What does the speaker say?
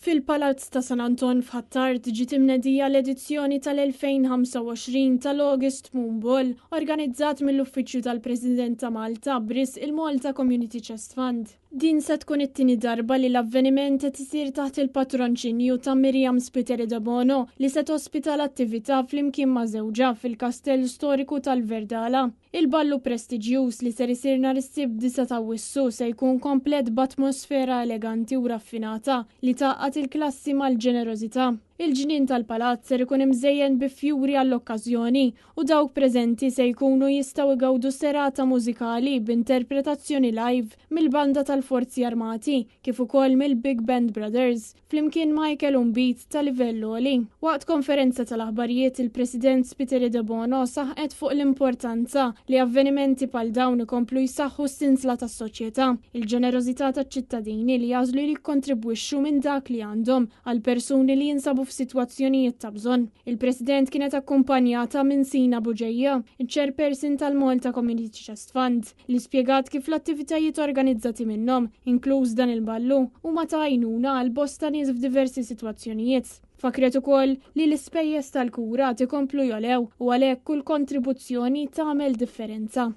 Fil-Palazz ta' San Anton f'Ħ'Attard ġiet imnedija l-edizzjoni tal-2025 tal-August Moon Ball organizzat mill-Uffiċċju tal-President ta' Malta b'risq il-Malta Community Chest Fund. Din se tkun it-tieni darba li l-avveniment qed isir taħt il-patronċinju ta' Miriam Spiteri Debono li se tospita l-attività flimkien ma' żewġha fil-Kastell Storiku tal-Verdala. Il-ballu prestiġjuż li ser isir nhar is-Sibt 9 t'Awwissu se jkun komplet b'atmosfera eleganti u raffinata li tgħaqqad il-klassi mal-ġenerożità. Il-ġnien tal-palazz ser ikun imżejjen bi fjuri għall-okkażjoni u dawk preżenti se jkunu jistgħu jgawdu serata mużikali b'interpretazzjoni live mill-Banda tal-Forzi Armati kif ukoll mill-Big Band Brothers. Flimkien Michael u nbid ta' livell għoli. Waqt konferenza tal-aħbarijiet il-President Spiteri Debono saħqet fuq l-importanza li avvenimenti bħal dawn ikomplu jsaħħu s-sinsla tas-soċjetà, il-ġenerożità taċ-ċittadini li jagħżlu li jikkontribwixxu minn dak li għandhom għal persuni li jinsabu f'sitwazzjonijiet ta' bżonn. Il-President kienet akkumpanjata minn Sina Bugeja, iċ-Chairperson tal-Malta Community Chest Fund, li spjegat kif l-attivitajiet organizzati minnhom, inkluż dan il-ballu, huma ta' għajnuna għal bosta nies f'diversi sitwazzjonijiet. Fakkret ukoll li l-ispejjeż tal-kura qed ikomplu jogħlew u għalhekk kull kontribuzzjoni tagħmel differenza.